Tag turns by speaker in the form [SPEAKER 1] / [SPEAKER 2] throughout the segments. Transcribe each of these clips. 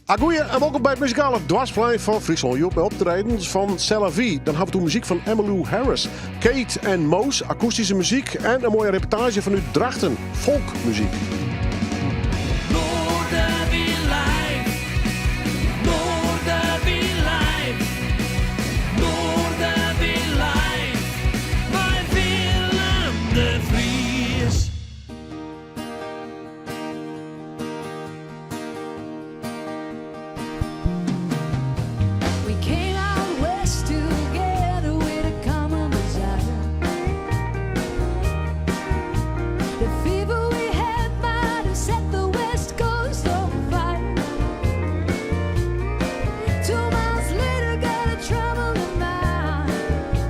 [SPEAKER 1] Agoeie en wolkom by it muzikale Dwarsplein fan Fryslân. Hjoed mei optredens fan C'est la Vie. Dan hawwe we muzyk fan Emmylou Harris, Kate en Moos, akoestyske muzyk en in moaie reportaazje fanút Drachten, folkmuzyk.
[SPEAKER 2] Noardewyn live, Noardewyn live, Noardewyn live, mei Willem de Vries.
[SPEAKER 3] We came out west together with a common desire. The fever we had might have set the west coast on fire. 2 miles later, got a trouble in mind.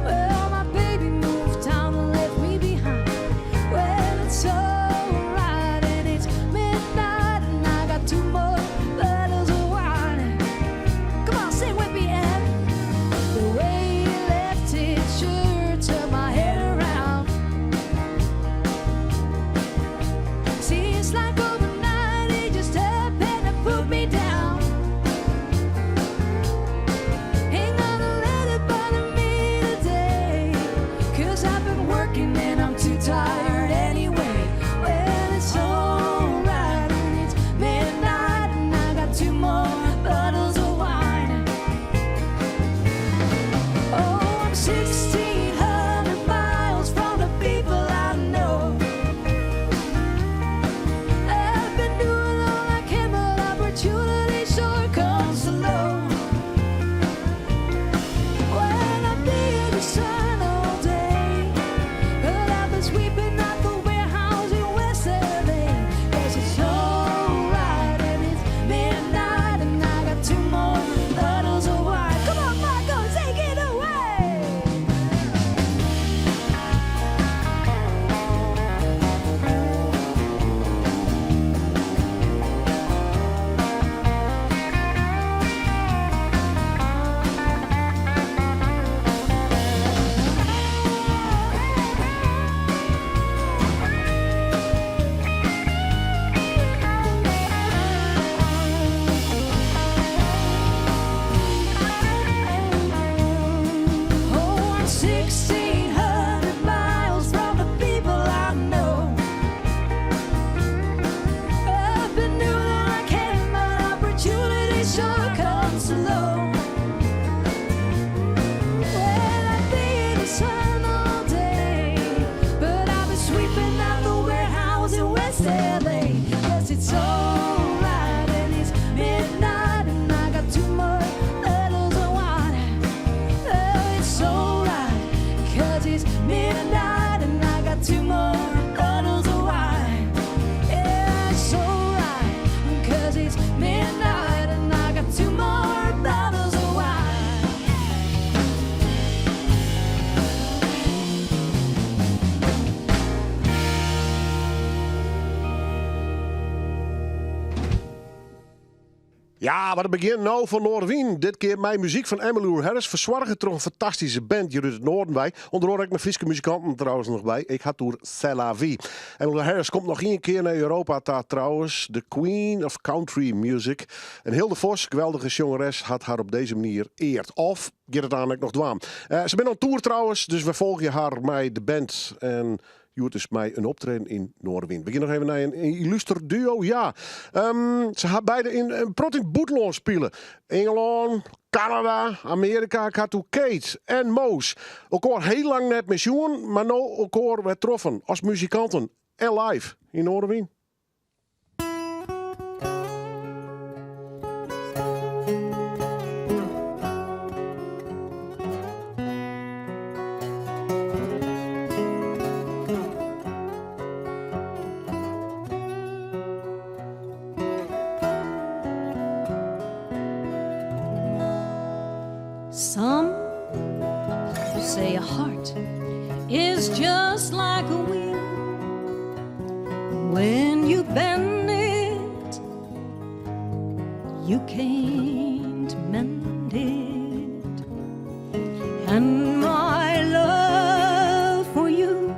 [SPEAKER 3] Well, my baby moved town and left me behind. Well, it's alright, and it's midnight, and I got two more bottles of wine. Come on, sing with me, Em. The way you left it sure turned my head around. Seems like overnight he just happened to put me down. Ain't gonna let it bother me today. 'Cause I've been working and I'm too tired anyway. Well, it's alright and it's midnight and I got two more bottles of wine. Oh, I'm 1600 miles from the people I know. I've been doing all I can, but opportunity sure comes slow. Well, I've been in the sun all day, but I've been sweeping out the warehouse in West LA. 'Cause it's alright and it's midnight and I got two more bottles of wine. Come on, Marco, take it away. Oh, I'm 1600 miles from the people I know. I've been doing all I can, but opportunity sure comes slow. Well, I've been in the sun all day, but I've been sweeping out the warehouse in West LA. Yes, it's alright, and it's midnight, and I got two more bottles of wine. Oh, it's alright, 'cause it's midnight, and I got two more bottles of wine. Yeah, it's alright, 'cause it's midnight, and I got two more bottles of wine.
[SPEAKER 1] Ja, wat in begjin no fan Noardewyn. Dit kear mei muzyk fan Emmylou Harris, fersoarge troch in fantastyske band hjir út it Noarden wei. Ûnder oare ek mei Fryske muzikanten trouwens noch by. Ik ha it oer C'est la Vie. Emmylou Harris komt noch ien kear nei Europa ta trouwens. The Queen of Country Music. En Hilde Vos, geweldige sjongeres, hat har op dizze manier eard. Of giet it nammentlik noch dwaan. Se binne on tour trouwens, dus we folgje har mei de band. En hjoed dus mei in optreden yn Noardewyn. We gean noch even nei in illuster duo. Ja, se ha beide yn in protte yn it bûtenlân spile. Ingelân, Kanada, Amearika. Ik ha it oer Kate en Moos. Elkoar hiel lang net mear sjoen, mar no elkoar wer troffen as muzikanten en live yn Noardewyn.
[SPEAKER 3] Some say a heart is just like a wheel. When you bend it, you can't mend it. And my love for you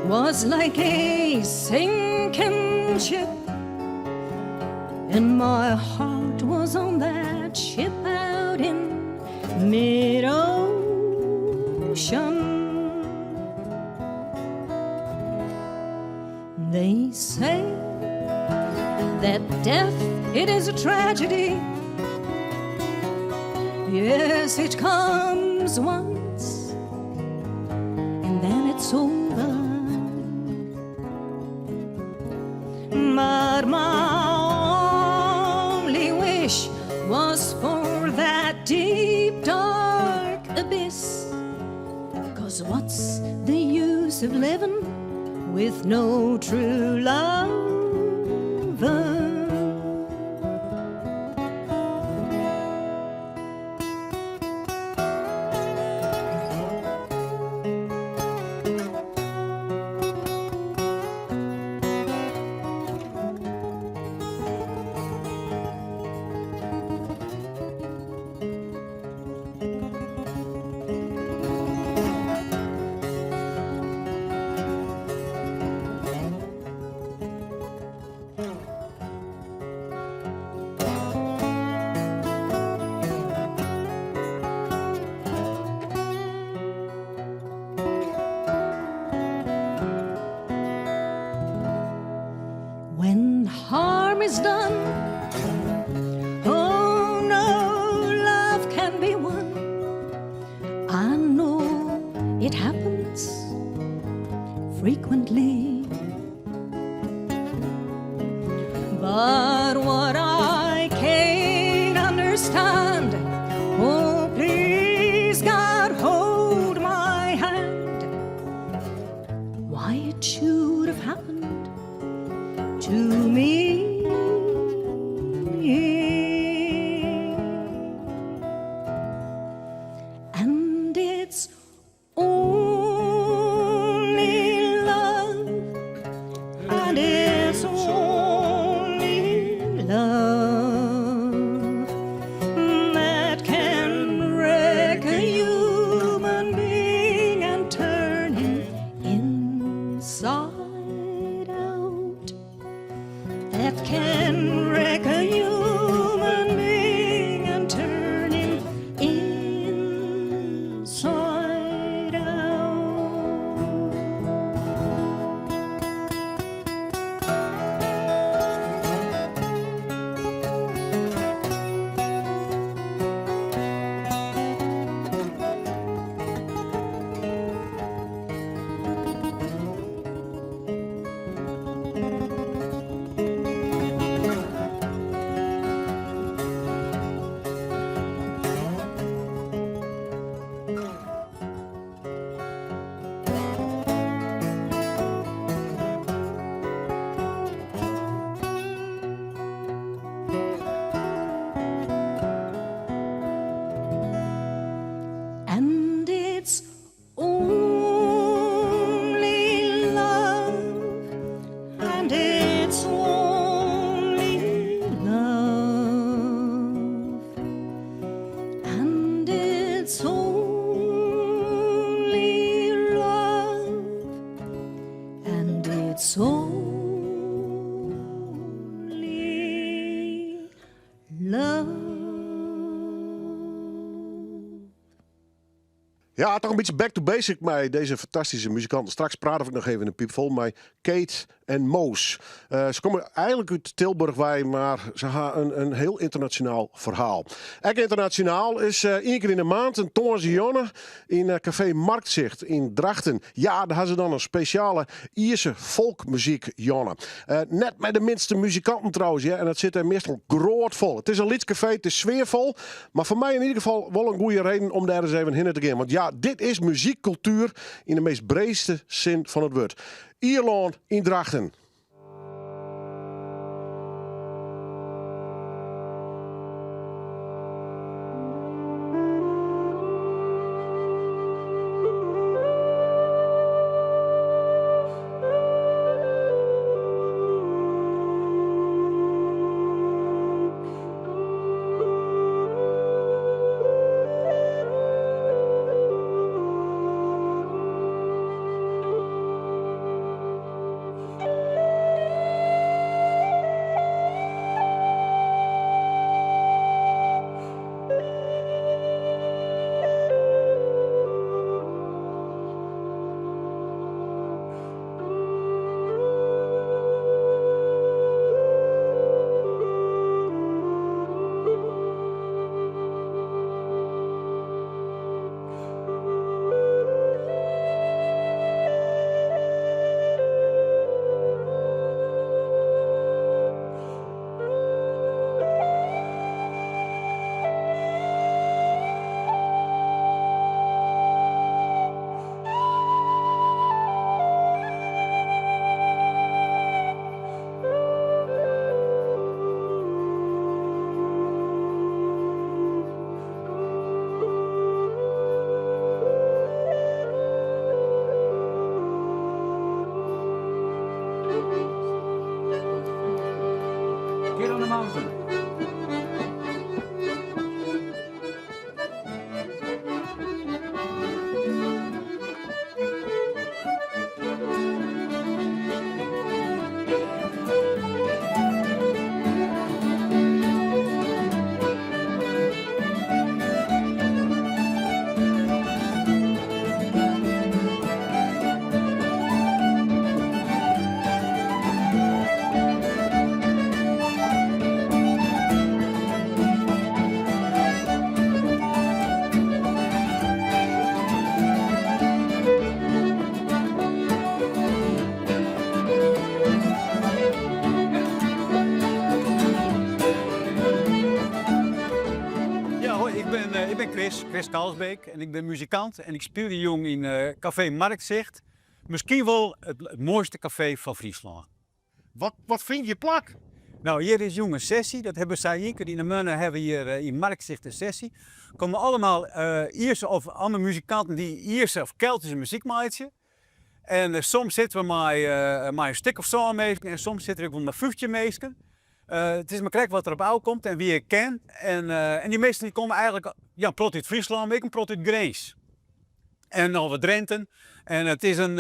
[SPEAKER 3] was like a sinking ship, and my heart was on that ship out in mid ocean. They say that death it is a tragedy. Yes, it comes once and then it's over. But my only wish was for that deep dark abyss. Cause what's the use of living with no true lover? When harm is done, oh no love can be won. I know it happens frequently. But what I can't understand, oh please God hold my hand. Why it should have happened to me. And it's only love, and it's only love that can wreck a human being and turn him inside out. That can wreck a human being and turn him inside out. And it's only love, and it's only love, and it's only love, and it's only love.
[SPEAKER 1] Ja, toch een beetje back to basic met deze fantastische muzikanten. Straks praten we nog even in een piep vol met Kate en Moos. Ze komen eigenlijk uit Tilburg, wij, maar ze hebben een heel internationaal verhaal. Ook internationaal is één keer in de maand een tongersdei in Café Marktzicht in Drachten. Ja, daar hebben ze dan een speciale Ierse folkmuziek, Jonne. Net met de minste muzikanten trouwens, ja, en dat zit er meestal grootvol. Het is een lyts café, het is sfeervol, maar voor mij in ieder geval wel een goede reden om daar eens even heen te gaan. Want ja, dit is muziekcultuur in de meest breedste zin van het woord. Ierland in Drachten.
[SPEAKER 4] Ik bin Chris, Chris Kalsbeek en ik bin muzikant en ik spylje jûn yn Kafee Marktzicht. Miskien wol it moaiste kafee fan Fryslân.
[SPEAKER 1] Wat, wat fynt hjir plak?
[SPEAKER 4] No, hjir is jûn in sessy. Dat hawwe sy ien kear yn 'e moanne hawwe hjir yn Marktzicht in sessy. Komme allemal Ierse of andere muzikanten dy't Ierse of Keltyske muzyk meitsje. En soms sitte we mei mei in stik of sân minsken en soms sitte we ek wol mei 15 minsken. It is mar krekt wat der op ôfkomt en wie ik ken. En en dy minsken dy komme eigenlik ja, in protte út Fryslân, mar ek in protte út Grins. En noch wat Drenten. En it is in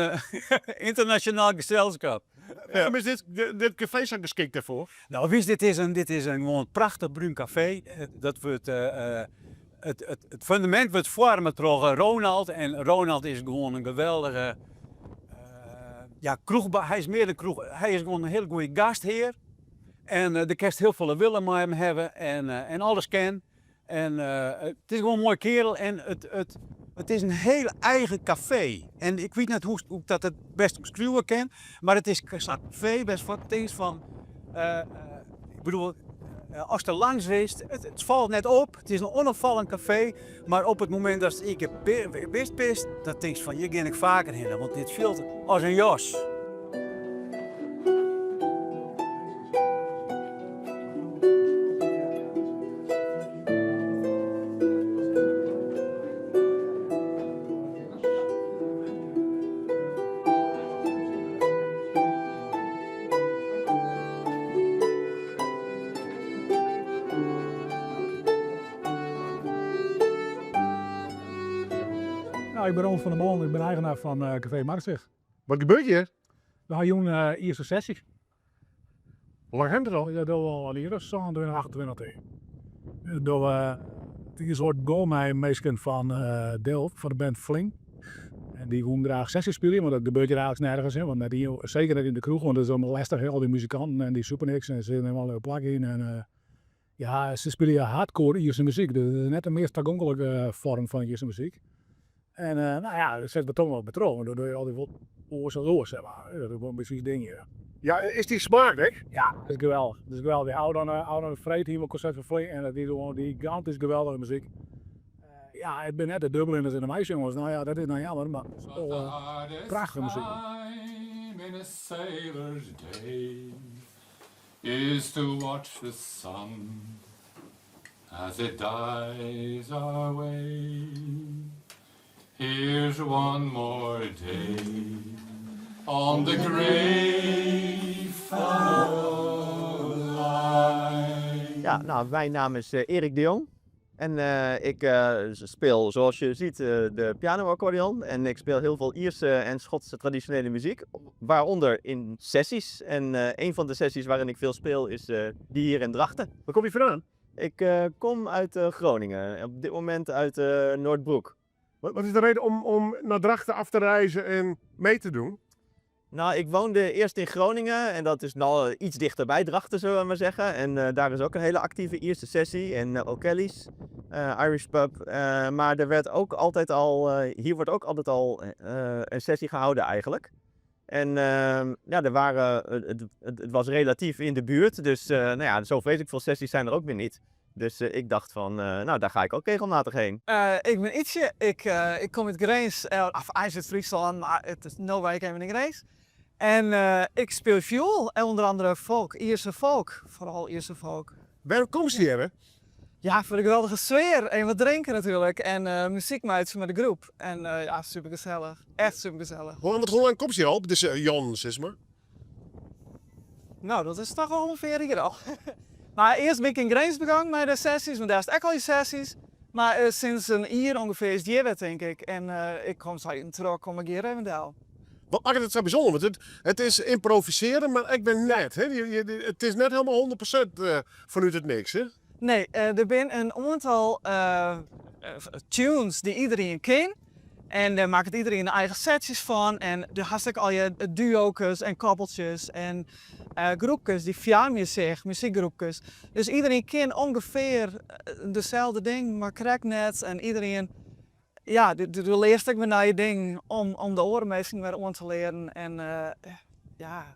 [SPEAKER 4] ynternasjonaal geselskap.
[SPEAKER 1] Wêrom is dit, dit kafee sa geskikt dêrfoar?
[SPEAKER 4] No, witst, dit is in, dit is in gewoan prachtich brún kafee. Dat wurdt, it, it, it fundamint wurdt foarme troch Ronald. En Ronald is gewoan in geweldige, ja, kroechba-, hy is mear dan kroech, hy is gewoan in hiele goede gasthear. En dêr kinst hiel folle wille mei him hawwe en, en alles kin. En it is gewoan in moaie keardel en it, it, it is in hiel eigen kafee. En ik wit net hoe't ik dat it bêst omskriuwe kin, mar it is sa'n kafee wêrfan't tinkst fan, ik bedoel, ast der langs rinst, it, it falt net op, it is in ûnopfallend kafee, mar op it momint datst ien kear bist bist, dan tinkst fan hjir gean ik faker hinne, want dit fielt as in jas.
[SPEAKER 5] Nou, ik ben Ronald van der Molen, ik ben eigenaar fan Café Marktzicht.
[SPEAKER 1] Wat gebeurt hjir?
[SPEAKER 5] We ha jûn Ierske sessie.
[SPEAKER 1] Hoe lang hawwe we it al?
[SPEAKER 5] Dat dogge we al in jier of 27, 28 tink ik. Dat dogge we, it is oait begûn mei minsken fan Delft, fan de band Fling. En dy woenen graach sessie spylje, want dat gebeurt hjir eigentlik nergens, hè, want net ien, seker net yn de kroech, want dat is allemaal lestich, hè, al dy muzikanten en dy sûpe niks en se nimme allegear plak yn. En ja, se spylje hardcore Ierse muzyk, dus dat is net de meast tagonklike foarm fan Ierse muzyk. En no ja, dêr sette we toch wol by troch, want dat dogge je altyd wol oars as oars, zeg maar. Dat is wol in bytsje ús ding hjir.
[SPEAKER 1] Ja, is dy smaak ek?
[SPEAKER 5] Ja, dat is geweldich. Dat is geweldich. Ôfrûne, ôfrûne freed hiene we in konsert fan Fling en dat wie gewoan gigantysk geweldige muzyk. Ja, it binne net de Dubliners en de Meisjongers, no ja, dat is no jammer, mar it is wol prachtige muzyk.
[SPEAKER 6] Time in a sailor's day is to watch the sun as it dies our way. Here's one more day on the grey funnel line.
[SPEAKER 7] Ja, nou, mijn naam is Erik de Jong. En ik speel, zoals je ziet, de piano-accordeon. En ik speel heel veel Ierse en Schotse traditionele muziek, waaronder in sessies. En een van de sessies waarin ik veel speel is die hier in Drachten.
[SPEAKER 1] Waar kom je vandaan?
[SPEAKER 7] Ik kom uit Groningen, op dit moment uit Noordbroek.
[SPEAKER 1] Wat is de reden om naar Drachten af te reizen en mee te doen?
[SPEAKER 7] Nou, ik woonde eerst in Groningen en dat is nou iets dichterbij Drachten, zullen we maar zeggen. En daar is ook een hele actieve Ierse sessie en O'Kelly's, Irish pub. Maar er werd ook altijd al, hier wordt ook altijd al een sessie gehouden eigenlijk. En ja, er waren, het, het, het was relatief in de buurt, dus nou ja, zo vreselijk veel sessies zijn er ook weer niet. Dus ik dacht van, nou daar ga ik ook regelmatig heen.
[SPEAKER 8] Ik ben Ytsje, ik kom út Grins, of eins út Fryslân, mar it is no wenje ik even yn Grins. En ik spylje fioel en ûnder oare folk, Ierse folk, foaral Ierse folk.
[SPEAKER 1] Wêrom komst hjir?
[SPEAKER 8] Ja, foar de geweldige sfear en wat drinke natuerlik en muzyk meitsje mei de groep. En ja, super gesellich, echt super gesellich.
[SPEAKER 1] Want hoe lang komst hjir al op dizze jûn, sis mar?
[SPEAKER 8] Nou, dat is toch al ûngefear in jier al. Mar earst bin ik yn Grins begûn mei de sessies, want dêr is ek al dy sessies. Mar sinds in jier ûngefear is it hjir wer, tink ik. En ik kom sa yn troch, kom ik hjir even del.
[SPEAKER 1] Wat makket it sa bysûnder? Want it is ymprovisearjen, mar ek wer net. Hè? It is net hielendal 100% fanút it niks. Hè?
[SPEAKER 8] Nee, der binne in oantal tunes dy't iderien ken. En dêr makket iderien eigen setsjes fan. En do hast ek al je duo'kes en koppeltsjes en groepkes dy foarmje sich, muzykgroepkes. Dus iderien ken ûngefear deselde dingen, mar krekt net. En iderien, ja, do learst ek wer nije dingen om de oare minsken wer oan te learen. En ja,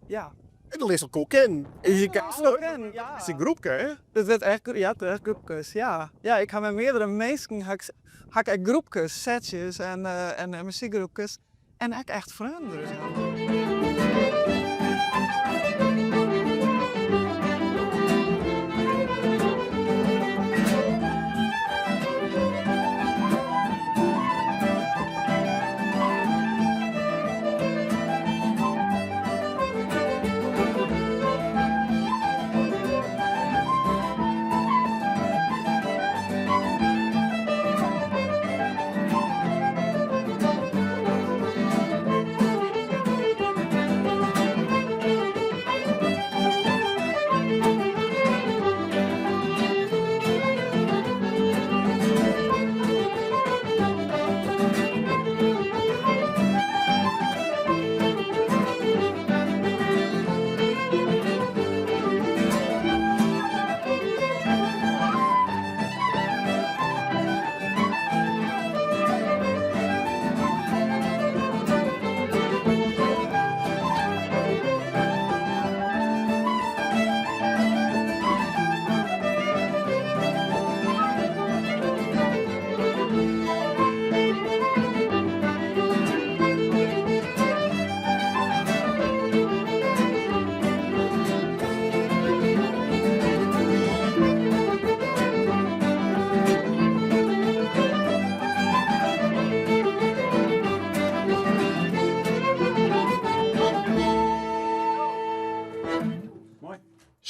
[SPEAKER 8] ja.
[SPEAKER 9] En dan learst elkoar kennen.
[SPEAKER 8] Je kennen, ja.
[SPEAKER 9] It is in groepke, hè?
[SPEAKER 8] Dat wurdt echt, ja, het echt groepkes, ja. Ja, ik ha mei meardere minsken ha ik, ha ik echt groepkes, setsjes en, en muzykgroepkes. En ek echt freonen dus.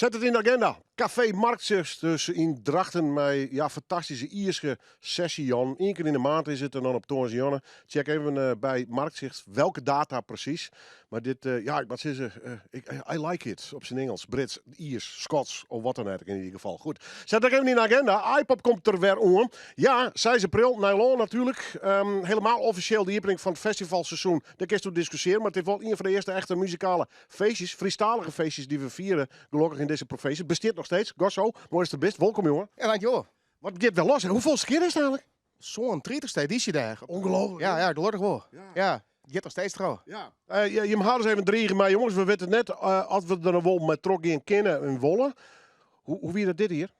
[SPEAKER 1] Set it yn de agenda. Café Marktzicht dus yn Drachten mei ja, fantastyske Ierske sessie, Jan. Ien kear yn de maand is it en dan op tongersdei. Check even by Marktzicht welke data presys. Mar dit, ja, ik moat sizze, ik, I like it. Op syn Ingelsk, Brits, Iers, Skots of wat dan ek yn ieder gefal. Goed, set ek even yn de agenda. Aaipop komt der wer oan. Ja, 6 april, Nijlân natuerlik. Helemaal offisjeel de iepening fan it festivalseizoen. Dêr kinst oer diskusjearje, mar it is wol ien fan de earste echte muzikale feestjes, Frysktalige feestjes dy't we fiere, gelokkich yn dizze provinsje. Bestiet noch steeds. Gosso, moai datst der bist. Wolkom, jonge.
[SPEAKER 9] Ja, dankjewol.
[SPEAKER 1] Wat giet wer los? Hoefollste kear is it eigentlik?
[SPEAKER 9] 37ste edysje dêr.
[SPEAKER 1] Ongelooflijk.
[SPEAKER 9] Ja, ja, gelokkich wol. Ja, it giet noch steeds troch.
[SPEAKER 1] Ja. Jim ha ris even drige mei, jonges, we witte net oft we der noch wol mei trochgean kinne en wolle. Hoe wie dat dit jier?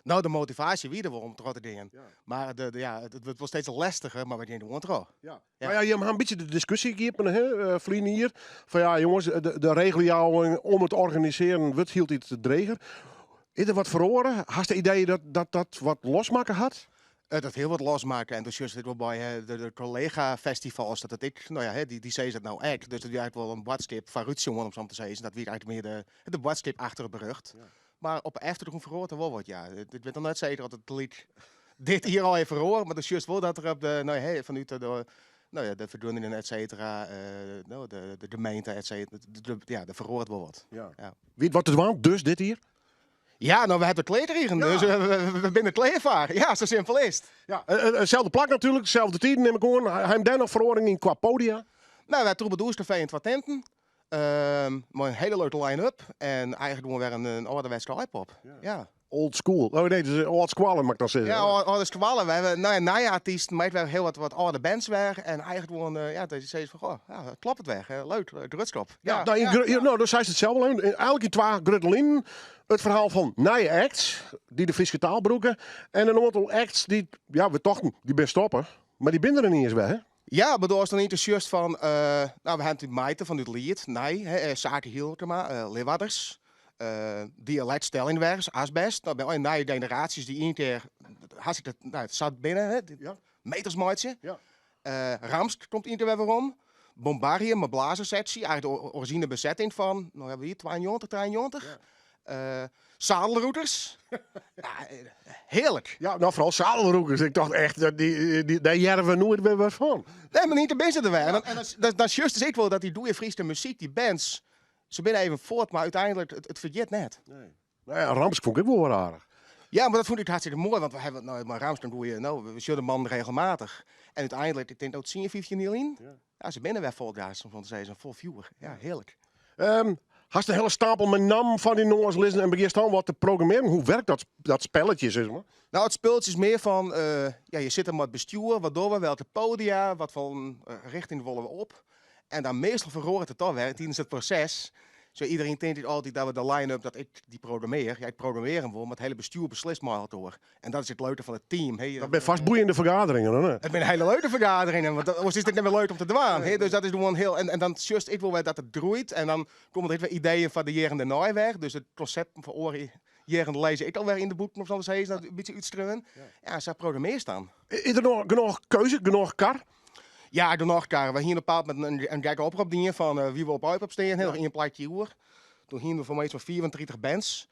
[SPEAKER 9] No, de motivaasje wie der wol om troch te gean. Mar de, ja, it wurdt wol steeds lestiger, mar we gean gewoan troch.
[SPEAKER 1] Ja. Ja. No ja, jim ha in bytsje de diskusje iepene, hè, ferline jier. Fan ja, jonges, de regeljouwing om it organisearjen wurdt hieltyd dreger. Is der wat feroare? Hast it idee dat dat, dat wat losmakke hat?
[SPEAKER 9] It hat hiel wat losmakke en do sjochst it wol by de kollega-festivals, dat it ek, no ja, dy sizze it no ek. Dus dat wie eigentlik wol in boadskip foarútsjoen, om sa te sizzen. Dat wie eigentlik mear de boadskip achter it berjocht. Mar op 'e eftergrûn feroaret der wol wat, ja. Ik wit noch net seker oft it gelyk dit jier al even feroaret, mar do sjochst wol dat der op de, no ja, fanút de, no ja, de fergunningen, et cetera, no, de gemeente, et cetera, ja, der feroaret wol wat.
[SPEAKER 1] Ja. Wie it wat te dwaan dus dit jier?
[SPEAKER 9] Ja, no, we hawwe it klear krigen, dus we binne der klear foar. Ja, sa simpel is it.
[SPEAKER 1] Ja, itselde plak natuerlik, deselde tiden nim ik oan. Ha jim dêr noch feroaring yn kwa podia?
[SPEAKER 9] No, wy ha Troubadours Café yn twa tinten. Mei in hiele leuke line-up en eigentlik gewoan wer in âlderwetske Aaipop. Ja.
[SPEAKER 1] Old school. Oh nee, dus âld skoalle moat ik dan sizze.
[SPEAKER 9] Ja, âlde skoalle. We hawwe no ja, nije artysten, mar ek wer hiel wat âlde bands wer. En eigentlik gewoan, ja, dat je sizze fan, goh, ja, it kloppet wer. Leuk, grutsk op.
[SPEAKER 1] Ja, no, yn, no, do seist it sels al even. Eigentlik yn twa grutte linen. It ferhaal fan nije acts dy't de Fryske taal brûke en in oantal acts dy't, ja, we tochten, dy binne stoppe, mar dy binne der iens wer, hè?
[SPEAKER 9] Ja, bedoel, ast dan yn sjochst fan, no, we ha natuerlik Maite fan it Liet, nij, hè, Sake Hielkema, Liwadders, Dialect Stellingwerfs, Asbest, dat binne allegear nije generaasjes dy't ien kear hartstikke, no, sat binne, hè, meters meitsje. Ramsk komt ien kear wer werom. Bombarje mei blazerseksje, eigentlik de orizjinele besetting fan, no ja, wie 92, 93. Zadelroekers. Ja, hearlik.
[SPEAKER 1] Ja, no foaral zadelroekers. Ik tocht echt, dêr hearre we noait wer wat fan.
[SPEAKER 9] Nee, mar yn kear binne se der wer. En dan sjochst dus ek wol dat dy goeie Fryske muzyk, dy bands, se binne even fuort, mar úteinlik, it fergiet net.
[SPEAKER 1] Nee. No ja, Ramsk fûn ik ek wol wat aardich.
[SPEAKER 9] Ja, mar dat fûn ik hartstikke moai, want we hawwe no mei Ramsk in goeie, no, we sjogge de mannen regelmatich. En úteinlik, ik tink no 10, 15 jier lyn, ja, se binne wer fol gas, om te sizzen, fol fjoer. Ja, hearlik.
[SPEAKER 1] Hast in hiele stapel mei nammen foar dyn noas lizzen en begjinst dan wat te programmearjen. Hoe wurket dat, dat spelletje, sis mar?
[SPEAKER 9] No, it spultsje is mear fan, ja, je sitte mei it bestjoer, wat dogge we, welke podia, wat foar richting wolle we op. En dan meastal feroaret it toch wer tidens it proses. Zo, iedereen denkt altijd dat we de line-up, dat ik die programmeer. Ja, ik programmeer hem wel, maar het hele bestuur beslist maar al door. En dat is het leuke van het team. Hè.
[SPEAKER 1] Dat ben vast boeiende vergaderingen, hoor.
[SPEAKER 9] Het zijn hele leuke vergaderingen, want dat is het net meer leuk om te doen. Hè? Dus dat is gewoon heel. En dan just ik wil weer dat het groeit. En dan komen er weer ideeën van de jaren daarna weg. Dus het concept van oren jaren lezen ik alweer in de boeken of zo eens dat een beetje uitstruwen. Ja, ze programmeer staan.
[SPEAKER 1] Is er nog genoeg keuze, genoeg kar?
[SPEAKER 9] Ja, genoeg kar. We hier bepaald met een gekke oproep dienen van wie wil op op staan. Heel in een plaatje uur. Toen gingen we voor mij zo'n 34 bands.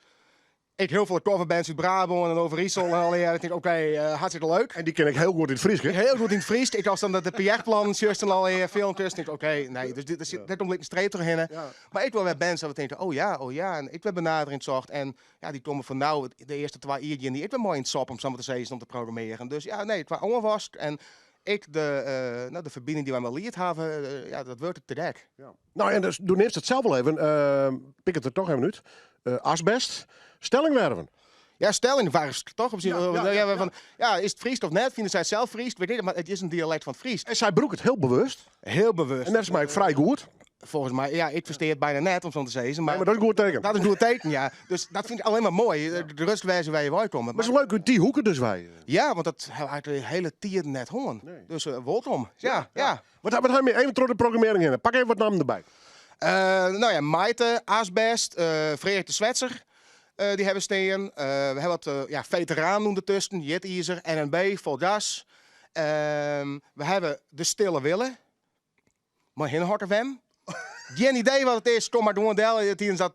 [SPEAKER 9] Ik heel veel coverbands uit Brabant en Overijssel en al. Ja, ik denk, oké, hartstikke leuk.
[SPEAKER 1] En die ken ik heel goed in het Fries, hè?
[SPEAKER 9] Heel goed in het Fries. Ik was dan dat de PR-plan, just en al filmpjes. Ik denk, oké, nee, dus dit is dit komt een streep erheen. Ja. Maar ik wil weer bands dat we denken, oh ja, oh ja. En ik ben benadering zocht. En ja, die komen van nou, de eerste twee jaar die ik ben mooi in het sop om zo te zeggen, om te programmeren. Dus ja, nee, het was onvast. En ik de, nou, de verbinding die wij met Liet hebben, ja, dat wordt het te gek.
[SPEAKER 1] Ja. Nou, en dus, doe neemt het zelf wel even. Pik het er toch even uit. Asbest. Stellingwerven.
[SPEAKER 9] Ja, Stellingwerfs, toch? Op zich, ja, van, ja, is het Fries of net? Vinden zij het zelf Fries? Weet ik, maar het is een dialect van het Fries.
[SPEAKER 1] En zij broek het heel bewust.
[SPEAKER 9] Heel bewust.
[SPEAKER 1] En dat is mij vrij goed.
[SPEAKER 9] Volgens mij, ja, ik versteer het bijna net, om zo te zeggen.
[SPEAKER 1] Maar, nee, maar dat is een goed teken.
[SPEAKER 9] Dat is een goed teken, ja. Dus dat vind ik alleen maar mooi. De rustwijze waar je wij komen.
[SPEAKER 1] Maar het is leuk uit die hoeken dus wij.
[SPEAKER 9] Ja, want dat hebben we de hele tier net horen. Nee. Dus welkom. Ja, ja.
[SPEAKER 1] Wat hebben we even door de programmering in? Pak even wat namen erbij.
[SPEAKER 9] Nou ja, Maite, Asbest, Frederik de Zwetser. Die hebben steen. We hebben wat ja, veteranen ondertussen. Jet Izer, NNB, Volgas. We hebben de Stille Willen. Maar hin Geen idee wat het is. Kom maar door. Dat...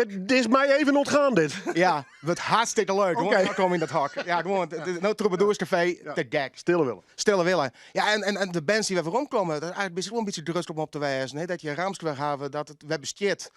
[SPEAKER 1] Dit is mij even ontgaan, dit.
[SPEAKER 9] Ja, wat hartstikke leuk. Oké. Kom in dat hok. Ja, gewoon. Nou, Troubadours-café, te gek.
[SPEAKER 1] Stille Willen.
[SPEAKER 9] Stille Willen. Ja, en de bands die we voorom komen, dat is eigenlijk best wel een beetje druk om op te wijzen. Hè? Dat je Raamskweg hebben, dat het, we hebben shit.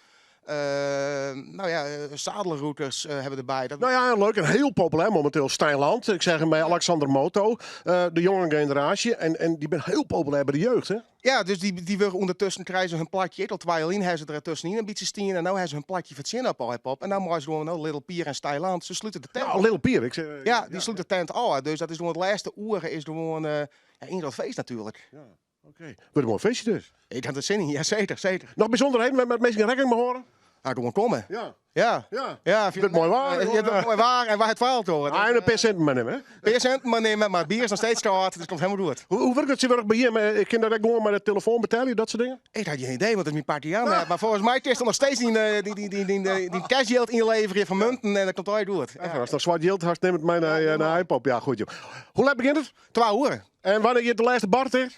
[SPEAKER 9] Nou ja, zadelrouters hebben erbij. Dat...
[SPEAKER 1] Nou ja, leuk en heel populair momenteel Stijn Land. Ik zeg hem bij Alexander Moto, de jonge generatie. En die ben heel populair bij de jeugd, hè?
[SPEAKER 9] Ja, dus die wil ondertussen krijgen ze hun platje. Tot violin hebben ze er tussenin een beetje stien. En nou hebben ze hun platje van op hip-hop. En nou mogen ze gewoon nou, Little Pier en Stijn Land. Ze sluiten de tent.
[SPEAKER 1] Ja, Little Pier. Ik zeg,
[SPEAKER 9] ja, die sluit de tent al. Dus dat is gewoon het laatste oeren is gewoon ja, in dat feest natuurlijk.
[SPEAKER 1] Ja. Oké. Wordt een mooi feestje dus.
[SPEAKER 9] Ik had er zin in, ja zeker, zeker.
[SPEAKER 1] Nog bijzonderheden met mensen rekking mag horen?
[SPEAKER 9] Ah, gewoon komen.
[SPEAKER 1] Ja.
[SPEAKER 9] Ja.
[SPEAKER 1] Ja.
[SPEAKER 9] Ja,
[SPEAKER 1] het mooi waar.
[SPEAKER 9] Het is mooi waar en waar het verhaal horen.
[SPEAKER 1] Ah, en een percent maar nemen, hè?
[SPEAKER 9] Percent maar nemen, maar het bier is nog steeds te hard, dus het komt helemaal goed.
[SPEAKER 1] Hoe werkt dat ze bij hier? Ik kan daar gewoon met de telefoon betalen, dat soort dingen?
[SPEAKER 9] Ik had geen idee, want het is mijn party aan. Ja. Maar volgens mij is er nog steeds die cashgeld inleveren van munten en dat komt altijd goed.
[SPEAKER 1] Ja. Als dat zwart geld had, neem het mij naar iPop. Ja, goed joh. Hoe laat begint het?
[SPEAKER 9] 12 uur.
[SPEAKER 1] En wanneer je de laatste bar tegen?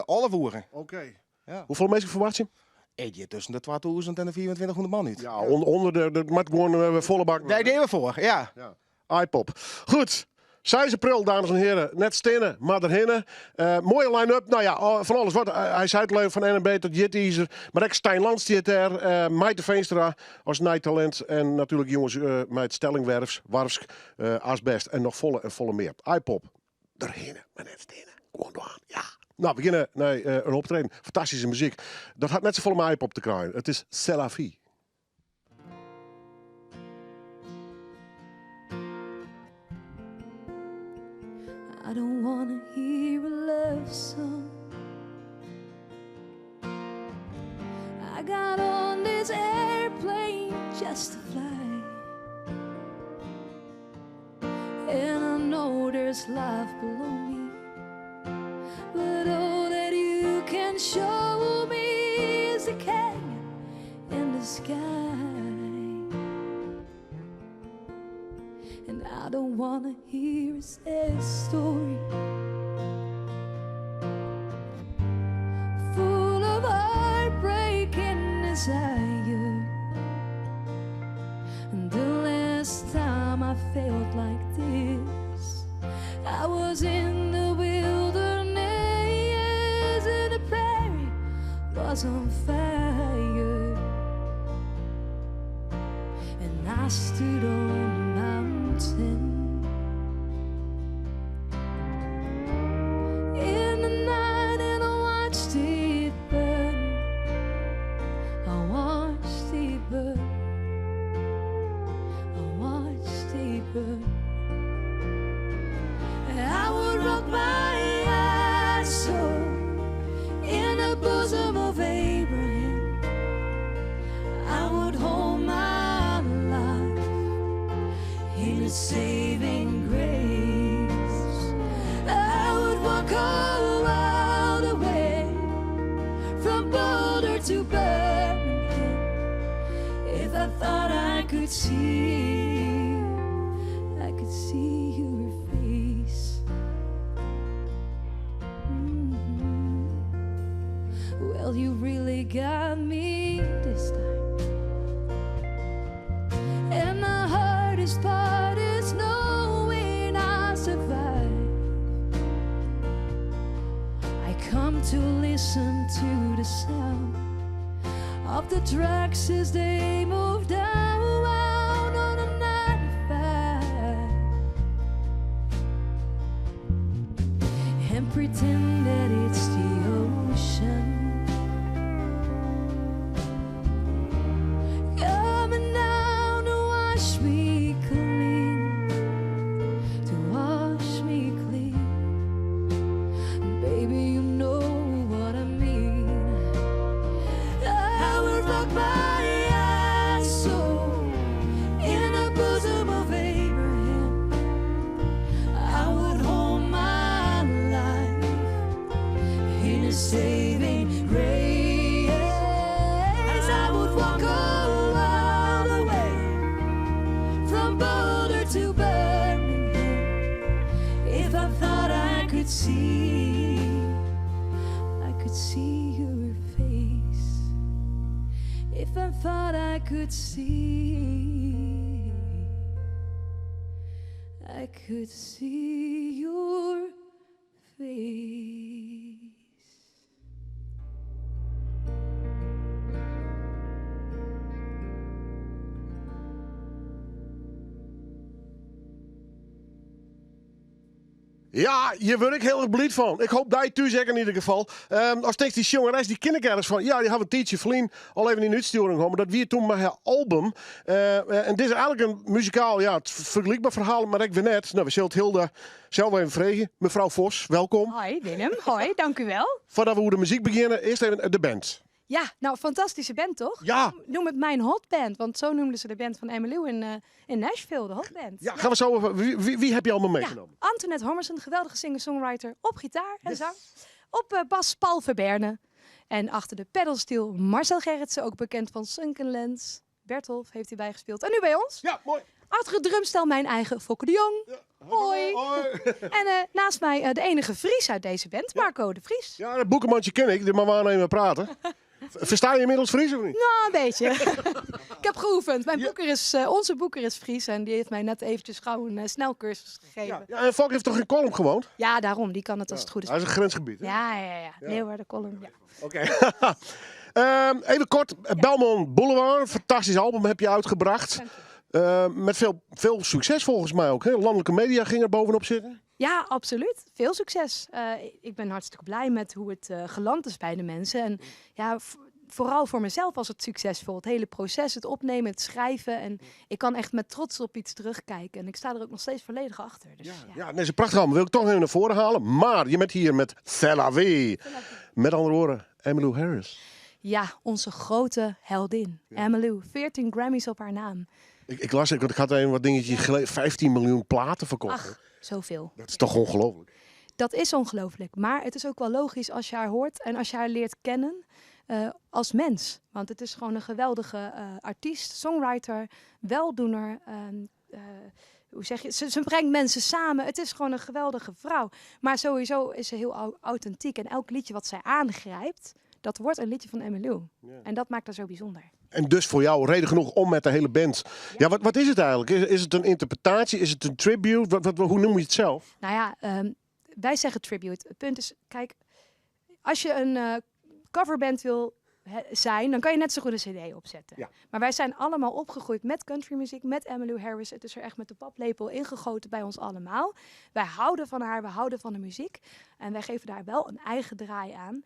[SPEAKER 9] 11 uur.
[SPEAKER 1] Oké. Ja. Hoeveel mensen verwacht je?
[SPEAKER 9] Ik tussen de 2000 en de 2400 man nu.
[SPEAKER 1] Ja, onder de maar gewoon volle bak.
[SPEAKER 9] Daar deden we voor, ja.
[SPEAKER 1] Ja. iPop. Goed. 6 april, dames en heren. Net stinnen, maar erhinnen. Mooie line-up. Nou ja, van alles wat. Hij zei het leuk van NMB tot Jit. Maar ook Stijn Land zit er. Maite Veenstra als night-talent. En natuurlijk jongens met Stellingwerfs, Warfsk, Asbest en nog volle en volle meer. iPop. Erhinnen, maar net stinnen. Gewoon door. Ja. Nou, we beginnen naar een optreden. Fantastische muziek. Dat had net zo volle iPop te krijgen. Het is C'est la vie.
[SPEAKER 3] I don't wanna hear a love song. I got on this airplane just to fly. And I know there's life below me, but all that you can show me is the canyon in the sky. And I don't wanna hear a sad story full of heartbreak and desire. And the last time I felt like this, I was in the wilderness and the prairie was on fire. And I stood on a mountain in the night and I watched it burn. I watched it burn. I watched it burn. I would rock my eyes so in the bosom of Abraham. saving grace. I would walk all the way from Boulder to Birmingham if I thought I could see, I could see your face. Mhm. Well, you really got me this time. And the hardest part is knowing I survived. I come to listen to the sound of the tracks as they move down on a 95 and pretend that it's the ocean coming down to wash me clean, to wash me clean. Baby, you know what I mean. I would rock my ass so in the bosom of Abraham. I would hold my life in a saving grace. I would walk all the way from Boulder to Birmingham if I thought I could see, I could see your face. If I thought I could see, I could see your face.
[SPEAKER 1] Ja, hjir wurd ik hiel erch bliid fan. Ik hoopje dy thús ek yn ieder gefal. Ast tinkst, dy sjongeres dy ken ik ergens fan. Ja, dy ha we in tiidsje ferlyn al even yn útstjoering hân, mar dat wie toen mei har album. En dit is eigenlik in muzikaal, ja, fergelykber ferhaal, mar ek wer net. No, we sille it Hilda sels even freegje. Mefrou Vos, welkom.
[SPEAKER 10] Hoi Willem, hoi, dank u wel.
[SPEAKER 1] Foardat we oer de muzyk begjinne, earst even de band.
[SPEAKER 10] Ja, nou, fantastyske band toch?
[SPEAKER 1] Ja.
[SPEAKER 10] Noem het mijn hot band, want zo noemden ze de band van Emmylou in Nashville, de hot band.
[SPEAKER 1] Ja, gaan we zo even. Wie heb je allemaal meegenomen?
[SPEAKER 10] Ja, Antoinette Hommersen, geweldige singer-songwriter op gitaar en zang. Op bas Paul Verberne. En achter de pedalsteel Marcel Gerritsen, ook bekend van Sunken Lands. Bertolf heeft hij bijgespeeld. En nu bij ons.
[SPEAKER 1] Ja, mooi.
[SPEAKER 10] Achter het drumstel mijn eigen Fokke de Jong.
[SPEAKER 1] Ja,
[SPEAKER 10] Hoi.
[SPEAKER 1] Hoi.
[SPEAKER 10] En naast mij de enige Fries uit deze band, Marco de Vries.
[SPEAKER 1] Ja, dat boekenmandje ken ik, maar waar even praten. Versta je inmiddels Fries of niet?
[SPEAKER 10] Nou, een beetje. Ik heb geoefend. Mijn boeker is, onze boeker is Fries en die heeft mij net eventjes gauw een snelcursus gegeven.
[SPEAKER 1] Ja. Ja, en Fokke heeft toch in Kollum gewoond?
[SPEAKER 10] Ja, daarom. Die kan het als het goed is.
[SPEAKER 1] Dat is een grensgebied, hè?
[SPEAKER 10] Ja. Leeuwarden, Kollum, ja.
[SPEAKER 1] Oké. Even kort, Belmont Boulevard, fantastisch album heb je uitgebracht.
[SPEAKER 10] Dank je.
[SPEAKER 1] Met veel succes volgens mij ook. Hè? Landelijke media ging er bovenop zitten.
[SPEAKER 10] Ja, absoluut. Veel succes. Ik ben hartstikke blij met hoe het geland is bij de mensen. En ja, vooral voor mezelf was het succesvol. Het hele proces, het opnemen, het schrijven. En ik kan echt met trots op iets terugkijken. En ik sta er ook nog steeds volledig achter. Dus, ja.
[SPEAKER 1] Ja, nee, is een prachtig album. Wil ik toch even naar voren halen. Maar je bent hier met C'est la vie. Met andere woorden, Emmylou Harris.
[SPEAKER 10] Ja, onze grote heldin. Emmylou, 14 Grammys op haar naam.
[SPEAKER 1] Ik las, ik, want ik had even wat dingetjes gelezen, 15 miljoen platen verkocht.
[SPEAKER 10] Ach, zoveel.
[SPEAKER 1] Dat is toch ongelooflijk?
[SPEAKER 10] Dat is ongelooflijk. Maar het is ook wel logisch als je haar hoort en als je haar leert kennen als mens. Want het is gewoon een geweldige artiest, songwriter, weldoener. Hoe zeg je? Ze brengt mensen samen. Het is gewoon een geweldige vrouw. Maar sowieso is ze heel authentiek. En elk liedje wat zij aangrijpt, dat wordt een liedje van Emmylou. En dat maakt haar zo bijzonder.
[SPEAKER 1] En dus voor jou reden genoeg om met de hele band. Ja, wat is het eigenlijk? Is het een interpretatie? Is het een tribute? Hoe noem je het zelf?
[SPEAKER 10] Wij zeggen tribute. Het punt is, als je een coverband wil zijn, dan kan je net zo goed een cd opzetten. Maar wij zijn allemaal opgegroeid met countrymuziek, met Emmylou Harris. Het is er echt met de paplepel ingegoten bij ons allemaal. Wij houden van haar, we houden van de muziek. En wij geven daar wel een eigen draai aan.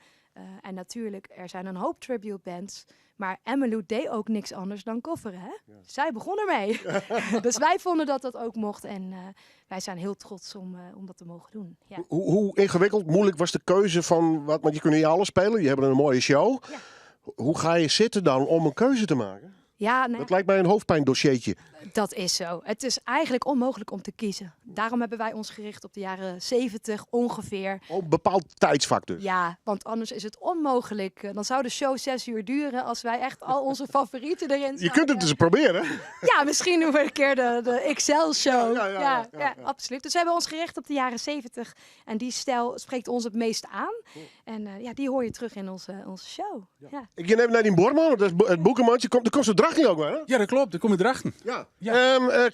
[SPEAKER 10] En natuurlijk, er zijn een hoop tribute bands. Maar Emmylou deed ook niks anders dan coveren, hè? Zij begon ermee. Dus wij vonden dat dat ook mocht. En wij zijn heel trots om dat te mogen doen. Ja.
[SPEAKER 1] Hoe ingewikkeld, moeilijk was de keuze van... Wat, want je kunt niet alles spelen, je hebt een mooie show. Hoe ga je zitten dan om een keuze te maken?
[SPEAKER 10] Ja, nou
[SPEAKER 1] Dat lijkt mij een hoofdpijndossiertje.
[SPEAKER 10] Dat is zo. Het is eigenlijk onmogelijk om te kiezen. Daarom hebben wij ons gericht op de jaren 70 ongeveer.
[SPEAKER 1] Op een bepaald tijdsvak dus.
[SPEAKER 10] Ja, want anders is het onmogelijk. Dan zou de show 6 uur duren als wij echt al onze favorieten erin
[SPEAKER 1] Je kunt het dus proberen.
[SPEAKER 10] Ja, misschien doen we een keer de XL-show.
[SPEAKER 1] Ja, ja, ja, ja, ja.
[SPEAKER 10] absoluut. Dus we hebben ons gericht op de jaren 70. En die stijl spreekt ons het meest aan. En ja, die hoor je terug in onze show. Ja.
[SPEAKER 1] Ik neem naar die Borman, dat is het boekenmandje. Komt, er komt zo'n dracht ook maar, hè?
[SPEAKER 6] Ja, dat klopt. Daar kom je drachten.
[SPEAKER 1] Ja.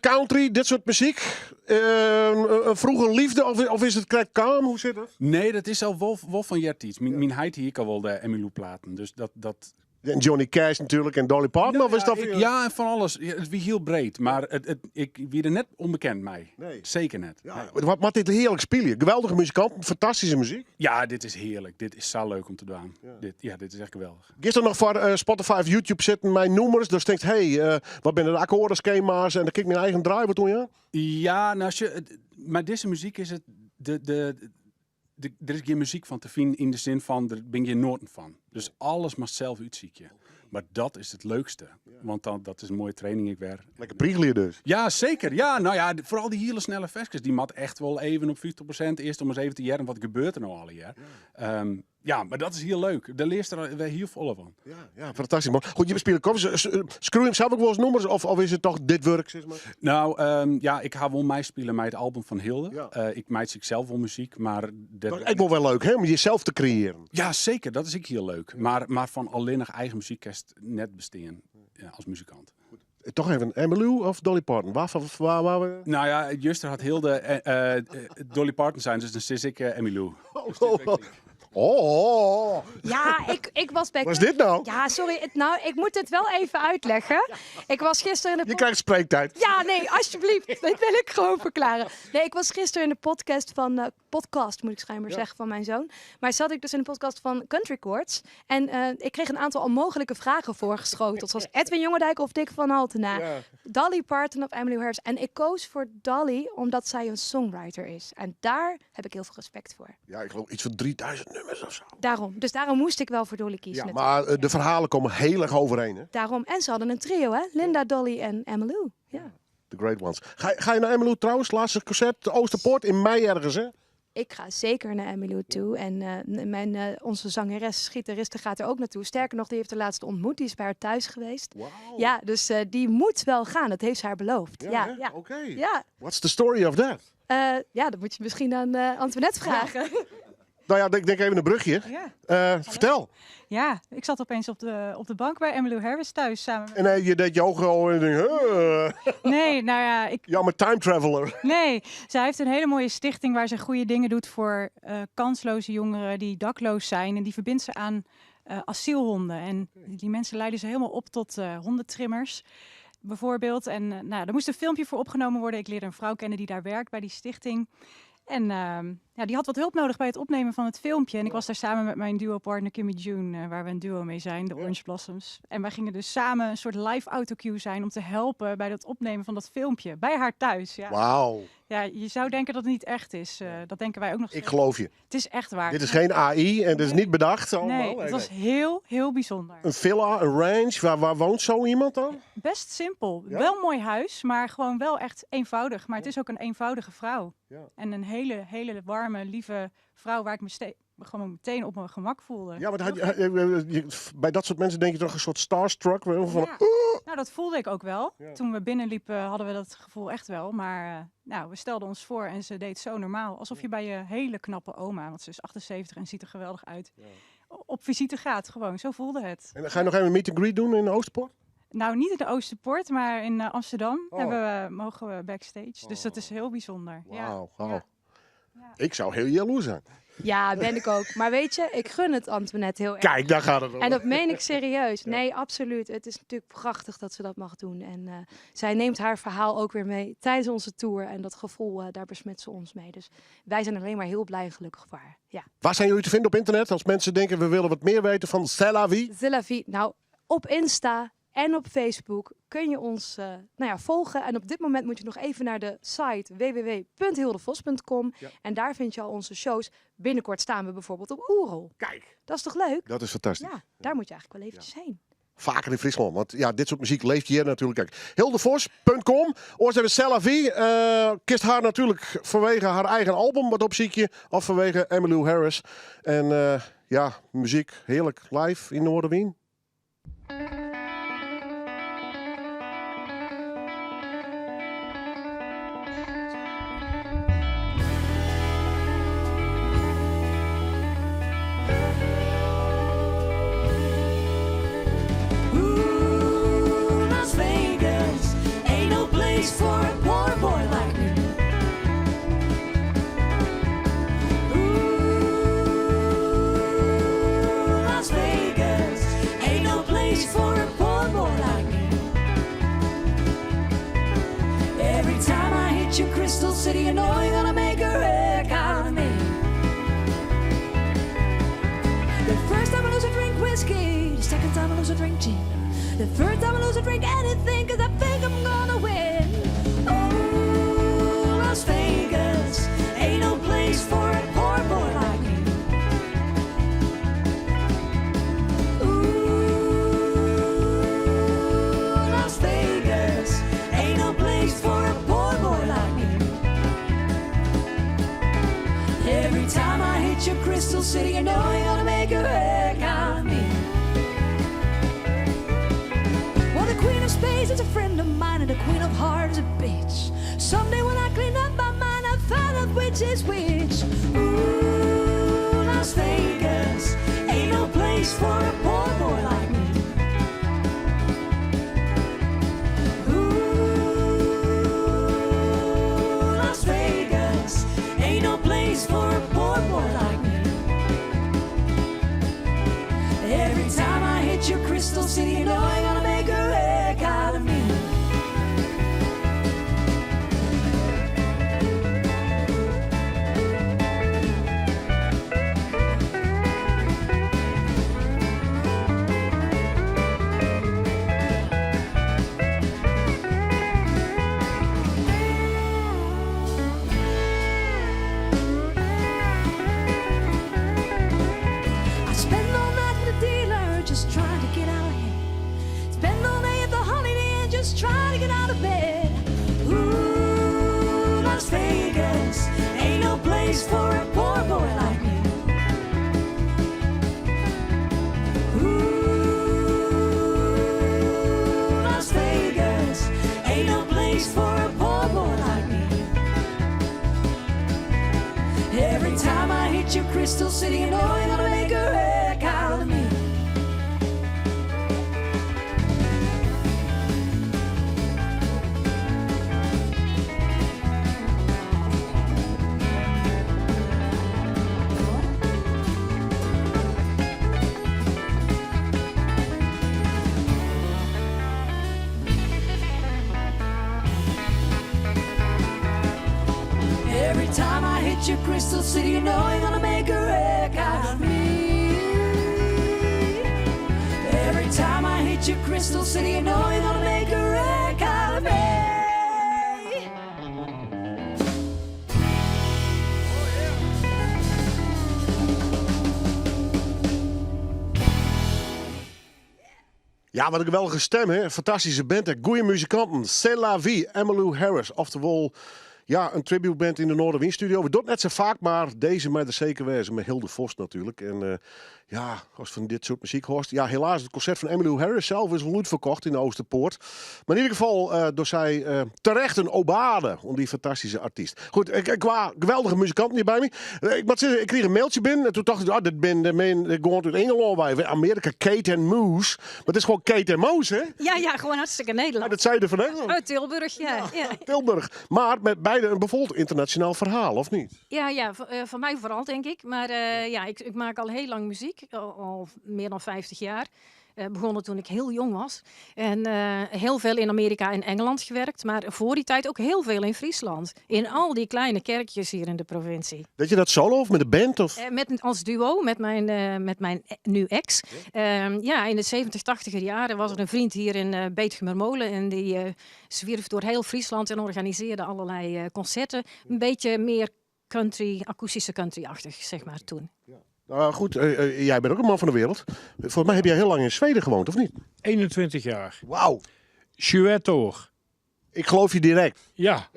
[SPEAKER 1] Country, dit soort muziek. Een vroege liefde of is het krekt kalm? Hoe zit het?
[SPEAKER 6] Nee, dat is al wol fan eartiids. Myn heit hie ek al wol de Emmylou platen. Dus dat...
[SPEAKER 1] En Johnny Cash natuurlijk en Dolly Parton.
[SPEAKER 6] Nou
[SPEAKER 1] of is
[SPEAKER 6] ja,
[SPEAKER 1] dat...
[SPEAKER 6] ja, en van alles. Ja, het wie hiel breed. Maar ik wie der net ûnbekend mei.
[SPEAKER 1] Nee.
[SPEAKER 6] Seker net.
[SPEAKER 1] Ja, wat moat dit hearlik spylje. Geweldige muzikanten, fantastyske muzyk.
[SPEAKER 6] Ja, dit is hearlik. Dit is sa leuk om te dwaan. Ja, dit is echt geweldich.
[SPEAKER 1] Gisteren noch foar Spotify of YouTube sitten mei nûmers. Dus tinkst, hey, wat binne de akkoardenskema's? En dan kin ik myn eigen draai wat dwaan, ja?
[SPEAKER 6] Ja, nou, als je, mar dizze muzyk is it... Der is gjin muzyk fan te finen yn de sin fan, der binne gjin noaten fan. Dus alles moatst sels útsykje. Mar dat is it leukste. Want dat is in moaie training ek wer.
[SPEAKER 1] Lekker prigelje dus.
[SPEAKER 6] Ja, seker. Ja, nou ja, foaral dy hiele snelle ferskes. Dy moat echt wol even op 50% earst om ris even te hearren wat gebeurt der no allegear. Ja, mar dat is hiel leuk. Dêr learst der wer hiel folle fan.
[SPEAKER 1] Ja, fantastysk man. Goed, je spelen covers. Skriuwe jim sels ek wolris nûmers of is it dochs dit wurk, sis mar?
[SPEAKER 6] Nou, ja, ik ha wol meispile mei it album fan Hilde. Ik meitsje sels wol muzyk, mar...
[SPEAKER 1] Dat is ek wol wer leuk, hè? Om jesels te kreëarjen.
[SPEAKER 6] Ja, seker. Dat is ek hiel leuk. Mar fan allinnich eigen muzyk kinst net bestean, ja, as muzikant.
[SPEAKER 1] Dochs even Emmylou of Dolly Parton? Waar we...
[SPEAKER 6] Nou ja, juster hat Hilde Dolly Parton sein, dus dan sis ik Emmylou.
[SPEAKER 1] Oh. Oh.
[SPEAKER 10] Ja, ik was bij...
[SPEAKER 1] Wat is dit nou?
[SPEAKER 10] Ja, sorry. Nou, ik moet het wel even uitleggen. Ik was gisteren in de
[SPEAKER 1] Je krijgt spreektijd.
[SPEAKER 10] Ja, nee, alsjeblieft. Dat wil ik gewoon verklaren. Nee, ik was gisteren in de podcast van... podcast, moet ik schijnbaar zeggen, van mijn zoon. Maar zat ik dus in de podcast van Country Chords. En ik kreeg een aantal onmogelijke vragen voorgeschoteld. Zoals Edwin Jongedijk of Dick van Altena. Dolly Parton of Emmylou Harris. En ik koos voor Dolly omdat zij een songwriter is. En daar heb ik heel veel respect voor.
[SPEAKER 1] Ja, ik geloof iets van 3000 nummers of zo.
[SPEAKER 10] Daarom. Dus daarom moest ik wel voor Dolly kiezen.
[SPEAKER 1] Ja,
[SPEAKER 10] natuurlijk.
[SPEAKER 1] maar de verhalen komen heel erg overeen, hè?
[SPEAKER 10] Daarom. En ze hadden een trio, hè? Linda, Dolly en Emmylou. Ja.
[SPEAKER 1] The Great Ones. Ga je naar Emmylou trouwens? Laatste concert, de Oosterpoort in mei ergens, hè?
[SPEAKER 10] Ik ga zeker naar Emmylou toe. En onze zangeres, gitariste gaat er ook naartoe. Sterker nog, die heeft de laatste ontmoet. Die is bij haar thuis geweest. Ja, dus die moet wel gaan. Dat heeft ze haar beloofd.
[SPEAKER 1] Ja,
[SPEAKER 10] Ja,
[SPEAKER 1] hè?
[SPEAKER 10] ja.
[SPEAKER 1] Oké.
[SPEAKER 10] Ja.
[SPEAKER 1] What's the story of that?
[SPEAKER 10] Ja, dat moet je misschien aan Antoinette vragen.
[SPEAKER 1] Nou ja, ik denk even een brugje.
[SPEAKER 11] Ja.
[SPEAKER 1] Vertel.
[SPEAKER 11] Ja, ik zat opeens op de bank bij Emmylou Harris thuis samen met...
[SPEAKER 1] En je deed je ogen al en je denkt, huh.
[SPEAKER 11] Nee, nou ja, ik...
[SPEAKER 1] Ja, maar time traveler.
[SPEAKER 11] Nee, zij heeft een hele mooie stichting waar ze goede dingen doet voor kansloze jongeren die dakloos zijn. En die verbindt ze aan asielhonden. En die mensen leiden ze helemaal op tot hondentrimmers, bijvoorbeeld. En nou, er moest een filmpje voor opgenomen worden. Ik leerde een vrouw kennen die daar werkt bij die stichting. En ja, die had wat hulp nodig bij het opnemen van het filmpje. En ik was daar samen met mijn duo-partner Kimmy June, waar we een duo mee zijn, de Orange Blossoms. En wij gingen dus samen een soort live autocue zijn om te helpen bij dat opnemen van dat filmpje. Bij haar thuis. Ja.
[SPEAKER 1] Wauw.
[SPEAKER 11] Ja, je zou denken dat het niet echt is. Dat denken wij ook nog
[SPEAKER 1] Ik
[SPEAKER 11] steeds.
[SPEAKER 1] geloof je.
[SPEAKER 11] Het is echt waar.
[SPEAKER 1] Dit is geen AI en dit is niet bedacht. Allemaal.
[SPEAKER 11] Nee, het was heel, heel bijzonder.
[SPEAKER 1] Een villa, een ranch, waar woont zo iemand dan?
[SPEAKER 11] Best simpel.
[SPEAKER 1] Ja?
[SPEAKER 11] Wel mooi huis, maar gewoon wel echt eenvoudig. Maar het is ook een eenvoudige vrouw.
[SPEAKER 1] Ja.
[SPEAKER 11] En een hele, hele warme, lieve vrouw waar ik me gewoon meteen op mijn gemak voelde.
[SPEAKER 1] Ja, want bij dat soort mensen denk je toch een soort starstruck. Van,
[SPEAKER 11] Ja. Nou, dat voelde ik ook wel. Toen we binnenliepen hadden we dat gevoel echt wel. Maar nou, we stelden ons voor en ze deed zo normaal. Alsof je bij je hele knappe oma, want ze is 78 en ziet er geweldig uit, op visite gaat gewoon. Zo voelde het.
[SPEAKER 1] En ga je nog even een meet and greet doen in Oosterpoort?
[SPEAKER 11] Nou, niet in de Oosterpoort, maar in Amsterdam mogen we backstage. Dus dat is heel bijzonder. Ja.
[SPEAKER 1] Wauw, wauw. Ik zou heel jaloers zijn.
[SPEAKER 10] Ja, ben ik ook. Maar weet je, ik gun het Antoinette heel erg.
[SPEAKER 1] Kijk, daar gaat het om.
[SPEAKER 10] En dat meen ik serieus. Nee, absoluut. Het is natuurlijk prachtig dat ze dat mag doen. En zij neemt haar verhaal ook weer mee tijdens onze tour. En dat gevoel, daar besmet ze ons mee. Dus wij zijn alleen maar heel blij en gelukkig voor haar. Ja.
[SPEAKER 1] Waar zijn jullie te vinden op internet? Als mensen denken, we willen wat meer weten van C'est la vie.
[SPEAKER 10] C'est la vie. Nou, op Insta en op Facebook kun je ons volgen. En op dit moment moet je nog even naar de site www.hildevos.com. En daar vind je al onze shows. Binnenkort staan we bijvoorbeeld op Oerol.
[SPEAKER 1] Kijk.
[SPEAKER 10] Dat is toch leuk?
[SPEAKER 1] Dat is fantastisch.
[SPEAKER 10] Ja, daar moet je eigenlijk wel eventjes heen.
[SPEAKER 1] Faker yn Fryslân, want ja, dit soart muzyk leeft hjir natuerlik ek. Hildevos.com, oars even C'est la vie. Kinst har natuerlik fanwege har eigen album wat opsykje of fanwege Emmylou Harris. En ja, muzyk hearlik live yn Noardewyn.
[SPEAKER 3] Ooh, Las Vegas ain't no place for a poor boy like me. Ooh, Las Vegas ain't no place for a poor boy like me. Every time I hit your crystal city, you know you're gonna make a wreck out of me. The first time I lose, I drink whiskey. The second time I lose, I drink gin. The third time I lose, I drink anything, cause I think I'm gonna win. Oh, Las Vegas ain't no place for a poor boy like me. Ooh, Las Vegas ain't no place for a poor boy like me. Every time I hit your crystal city, you know you're gonna make a wreck out of me. Well, the Queen of Spades is a friend of mine, and the Queen of Hearts is a bitch. Someday when I clean up my mind, I'll find out which is which. Ooh, Las Vegas ain't no place for a poor boy like me. Ooh, Las Vegas ain't no place for a poor boy like me. Every time I hit your crystal city, you know you're gonna make a wreck out of me. I spend all night with the dealer just trying to get out of here. Spend all day at the Holiday Inn just trying to get out of bed. Ooh, Las Vegas ain't no place for a poor boy like me. Ooh, Las Vegas ain't no place for a poor boy like me. Every time I hit your crystal city, you know you're gonna make a wreck out of me. Every time I hit your crystal city, you know you're gonna make a wreck out of me. Every time I hit your crystal city, you know you're gonna make a wreck out of me.
[SPEAKER 1] Ja, wat in geweldige stim, hè? Fantastyske band en goede muzikanten. C'est la vie, Emmylou Harris. Oftewol, ja, in tributeband yn de Noardewyn Studio. We dogge it net sa faak, mar dizze mei der seker wêze. Mei Hilde Vos natuerlik. En ja, ast fan dit soart muzyk hâldst. Ja, helaas, it konsert fan Emmylou Harris sels is al útferkocht yn de Oosterpoort. Mar yn ieder gefal, dogge sy terecht in aubade oan dy fantastyske artyst. Goed, ik, kwa geweldige muzikanten hjir by my. Ik moat sizze, ik krige in mailtsje binnen en doe tocht ik, ah, dit binne de minsken gewoan út Ingelân wei, Amearika, Kate and Moose. Mar it is gewoan Kate en Moos, hè?
[SPEAKER 12] Ja, gewoan hartstikke Nederlân.
[SPEAKER 1] Uit it suden fan Nederlân.
[SPEAKER 12] Uit Tilburg, ja.
[SPEAKER 1] Tilburg. Mar mei beide in bijvoorbeeld ynternasjonaal ferhaal, of net?
[SPEAKER 12] Ja, foar my foaral, tink ik. Mar ja, ik meitsje al hiel lang muzyk, al mear dan 50 jier. Begonnen toen ik hiel jong wie. En hiel folle yn Amearika en Ingelân wurke, mar foar dy tiid ek hiel folle yn Fryslân. Yn al dy kleine kerkjes hjir yn de provinsje.
[SPEAKER 1] Die je dat solo of mei de band? Of?
[SPEAKER 12] As duo met mijn nu ex. Ja, yn de 70, 80 jaren wie der in freon hjir yn Beetgumermolen en dy swierf troch hiel Fryslân en organisearre alderlei konserten. In bytsje mear country, akoestyske country-achtich, sis mar, doe.
[SPEAKER 1] Ja. Nou goed, jij bent ook een man van de wereld. Volgens mij heb jij heel lang in Zweden gewoond, of niet?
[SPEAKER 13] 21 jaar.
[SPEAKER 1] Wauw.
[SPEAKER 13] Sjuettoor.
[SPEAKER 1] Ik geloof je direct.
[SPEAKER 13] Ja.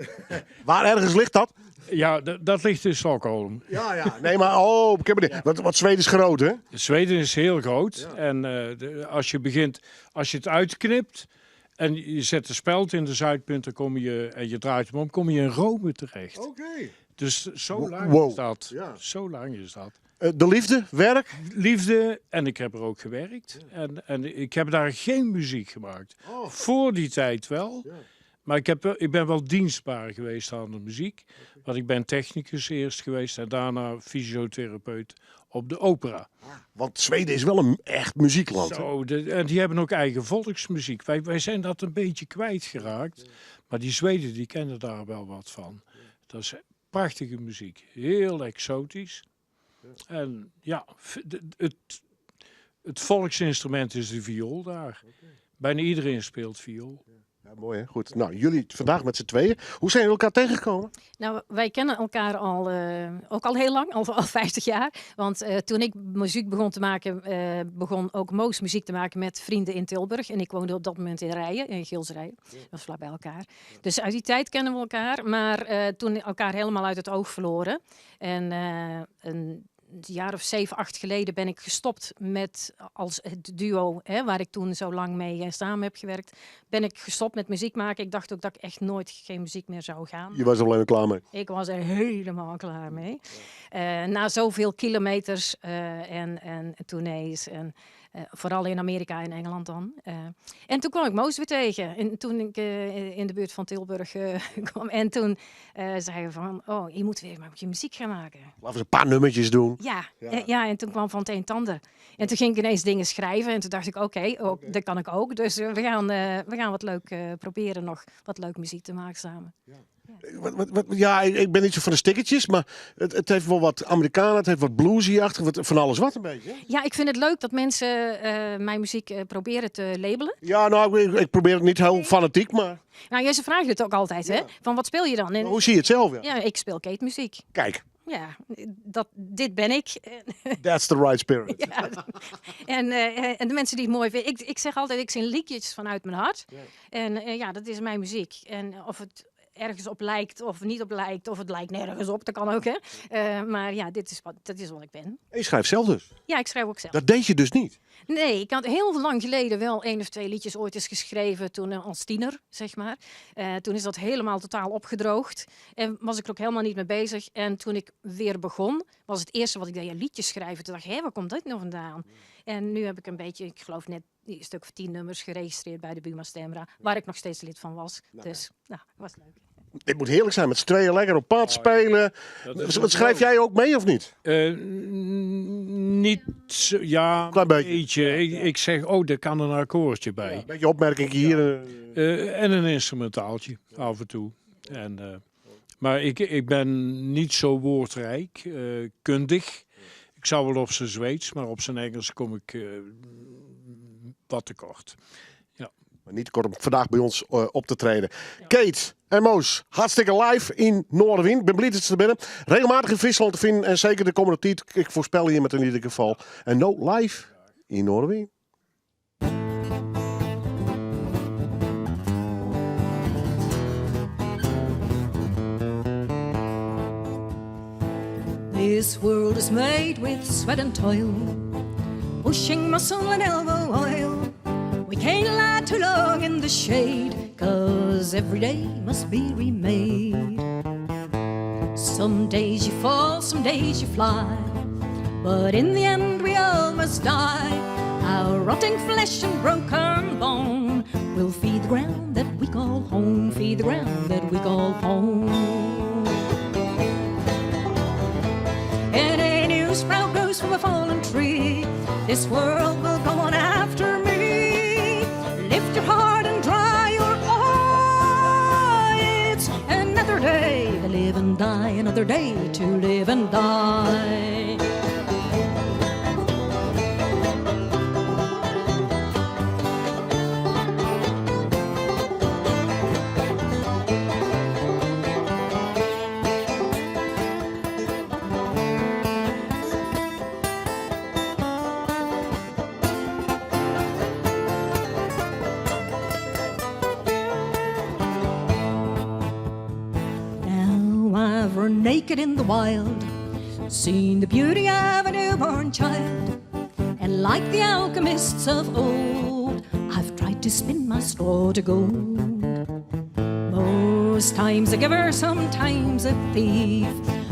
[SPEAKER 1] Waar ergens ligt dat?
[SPEAKER 13] Ja, dat ligt in Stockholm.
[SPEAKER 1] Ja. Nee, maar oh, ik heb het niet. Want Zweden is groot, hè?
[SPEAKER 13] Zweden is heel groot. En als je begint, als je het uitknipt en je zet de speld in de zuidpunt, dan kom je, en je draait hem om, kom je in Rome terecht.
[SPEAKER 1] Oké.
[SPEAKER 13] Dus zo lang
[SPEAKER 1] Wow.
[SPEAKER 13] is dat.
[SPEAKER 1] Ja.
[SPEAKER 13] Zo lang is dat.
[SPEAKER 1] De liefde, werk?
[SPEAKER 13] Liefde, en ik heb er ook gewerkt. En ik heb daar geen muziek gemaakt.
[SPEAKER 1] Oh.
[SPEAKER 13] Voor die tijd wel. Maar ik ben wel dienstbaar geweest aan de muziek. Want ik ben technicus eerst geweest en daarna fysiotherapeut op de opera.
[SPEAKER 1] Want Zweden is wel een echt muziekland. hè?
[SPEAKER 13] Zo, en die hebben ook eigen volksmuziek. Wij zijn dat een beetje kwijtgeraakt. Maar die Zweden die kennen daar wel wat van. Dat is prachtige muziek. Heel exotisch. En ja, het volksinstrument is de viool daar. Bijna iedereen speelt viool.
[SPEAKER 1] Ja, mooi hè? Goed. Nou, jullie vandaag met z'n tweeën. Hoe zijn jullie elkaar tegengekomen?
[SPEAKER 12] Nou, wij kennen elkaar ook al heel lang, al 50 jaar. Want toen ik muziek begon te maken, begon ook Moos muziek te maken met vrienden in Tilburg. En ik woonde op dat moment in Rijen, in Gilserijen. Dat was vlak bij elkaar. Dus uit die tijd kennen we elkaar, maar toen elkaar helemaal uit het oog verloren. En een jaar of 7, 8 geleden ben ik gestopt met als het duo, hè, waar ik toen zo lang mee samen heb gewerkt, ben ik gestopt met muziek maken. Ik dacht ook dat ik echt nooit geen muziek meer zou gaan.
[SPEAKER 1] Je was er alleen klaar mee.
[SPEAKER 12] Ik was er helemaal klaar mee. Na zoveel kilometers en tournees en vooral in Amerika en Engeland dan. En toen kwam ik Moos weer tegen. En toen ik in de buurt van Tilburg kwam. En toen zei hij van, oh, je moet weer maar je muziek gaan maken.
[SPEAKER 1] Laten we eens een paar nummertjes doen.
[SPEAKER 12] Ja, ja, en toen kwam van het een het ander. En toen ging ik ineens dingen schrijven. En toen dacht ik, oké, oh, dat kan ik ook. Dus we gaan wat leuk proberen nog wat leuk muziek te maken samen.
[SPEAKER 1] Ja. Ik ben niet zo van de stickertjes, maar het heeft wel wat Amerikanen, het heeft wat bluesy-achtig, van alles wat een beetje.
[SPEAKER 12] Ja, ik vind het leuk dat mensen mijn muziek proberen te labelen.
[SPEAKER 1] Ja, nou, ik probeer het niet heel fanatiek, maar...
[SPEAKER 12] Nou, jij, ze vragen het ook altijd, hè? Van wat speel je dan? En,
[SPEAKER 1] hoe zie je het zelf? Ja,
[SPEAKER 12] ja, ik speel Kate muziek.
[SPEAKER 1] Kijk.
[SPEAKER 12] Ja, dit ben ik.
[SPEAKER 1] That's the right spirit.
[SPEAKER 12] Ja. En de mensen die het mooi vinden. Ik zeg altijd, ik zing liedjes vanuit mijn hart. Ja. En ja, dat is mijn muziek. En of het ergens op lijkt of niet op lijkt, of het lijkt nergens op, dat kan ook, hè. Maar ja, dat is wat ik ben.
[SPEAKER 1] En je schrijft zelf dus?
[SPEAKER 12] Ja, ik schrijf ook zelf.
[SPEAKER 1] Dat deed je dus niet?
[SPEAKER 12] Nee, ik had heel lang geleden wel 1 of 2 liedjes ooit eens geschreven, toen als tiener, zeg maar. Toen is dat helemaal totaal opgedroogd en was ik er ook helemaal niet mee bezig. En toen ik weer begon, was het eerste wat ik deed, ja, liedjes schrijven. Toen dacht ik, hé, waar komt dit nou vandaan? En nu heb ik een beetje, ik geloof net een stuk of 10 nummers geregistreerd bij de Buma Stemra, waar ik nog steeds lid van was. Nou, dus, nou, was leuk.
[SPEAKER 1] Dit moet heerlijk zijn, met z'n tweeën lekker op pad spelen. Wat schrijf jij ook mee of niet?
[SPEAKER 13] Niet zo, ja,
[SPEAKER 1] klein beetje.
[SPEAKER 13] beetje. Ik zeg, oh, daar kan een akkoordje bij.
[SPEAKER 1] Ja, een beetje opmerking hier.
[SPEAKER 13] En een instrumentaaltje, af en toe. En, maar ik ben niet zo woordrijk, kundig. Ik zou wel op zijn Zweeds, maar op zijn Engels kom ik wat tekort. Ja.
[SPEAKER 1] Maar niet tekort om vandaag bij ons op te treden. Ja. Kate en Moos, hartstikke live in Noardewyn. Ik ben blij dat ze er binnen. Regelmatig in Friesland te vinden en zeker de komende tijd. Ik voorspel je met in ieder geval. En no live in Noardewyn.
[SPEAKER 3] This world is made with sweat and toil, pushing muscle and elbow oil. We can't lie too long in the shade, 'cause every day must be remade. Some days you fall, some days you fly, but in the end we all must die. Our rotting flesh and broken bone will feed the ground that we call home, feed the ground that we call home. And a new sprout grows from a fallen tree. This world will go on after me. Lift your heart and dry your eye. It's another day to live and die, another day to live and die. I've run naked in the wild, seen the beauty of a newborn child, and like the alchemists of old, I've tried to spin my straw to gold. Most times a giver, sometimes a thief,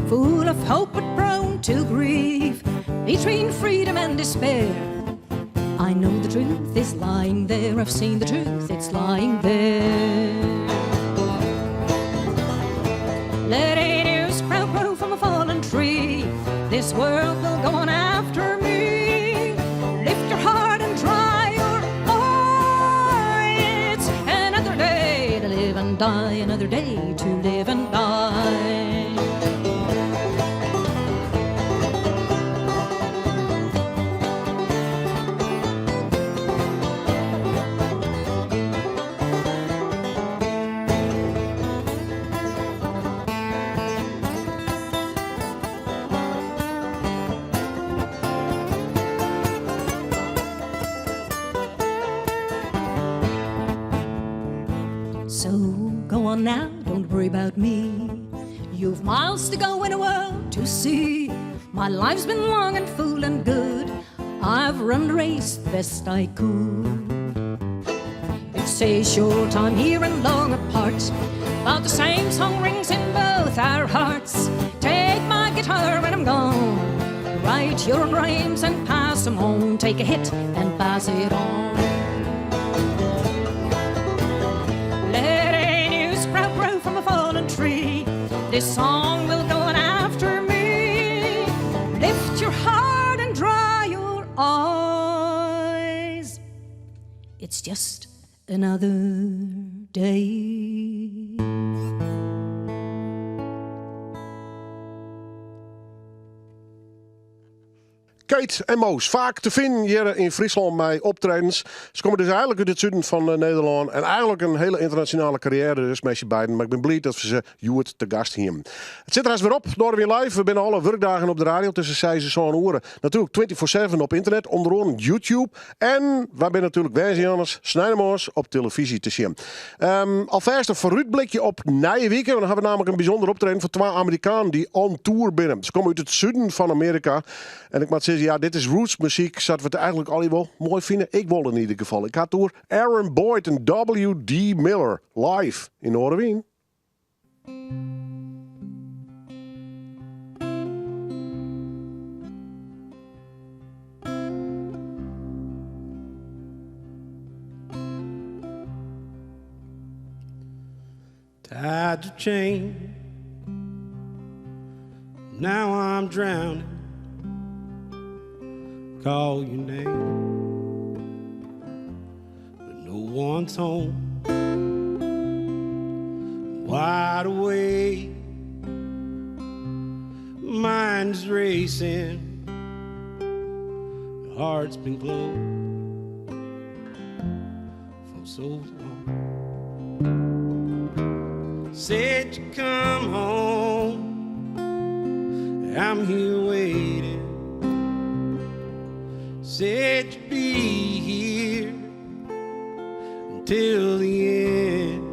[SPEAKER 3] full of hope but prone to grief, between freedom and despair. I know the truth is lying there, I've seen the truth, it's lying there. Let a new sprout grow from a fallen tree, this world will go on after me. Lift your heart and dry your eyes. Another day to live and die, another day to live and die. So go on now, don't worry about me. You've miles to go in a world to see. My life's been long and full and good. I've run the race the best I could. It's a short time here and long apart, but the same song rings in both our hearts. Take my guitar when I'm gone. Write your own rhymes and pass 'em on. Take a hit and pass it on. Let a new sprout grow from a fallen tree. This song will go on after me. Lift your heart and dry your eyes. It's just another day.
[SPEAKER 1] Kate en Moos, faak te finen hjir yn Fryslân mei optredens. Se komme dus eigenlik út it suden fan eh, Nederlân en eigenlik in hiele ynternasjonale karriêre dus mei syn beiden. Mar ik bin bliid dat we se hjoed te gast hienen. It sit der hast wer op, Noardewyn Live. We binne alle wurkdagen op de radio tusken 6 en 7 oere. Natuerlik 24/7 op ynternet, ûnder oaren YouTube. En wy binne natuerlik woansdei sneintemoarns op telefyzje te sjen. Um, alfêst in foarútblikje op nije wike. Want dan ha we nammentlik in bysûnder optreden fan twa Amerikanen dy't on tour binne. Se komme út it suden fan Amearika. En ik moat sizze, ja, dit is rootsmuzyk, sa't we it eigenlik allegear wol moai fine. Ik wol yn ieder gefal. Ik ha it oer Aaron Boyd en W.D. Miller live yn Noardewyn.
[SPEAKER 14] Tides have changed. Now I'm drowning. Call your name, but no one's home. Wide awake, mind's racing, the heart's been closed for so long. Said you'd come home, I'm here waiting. Said you'd be here until the end.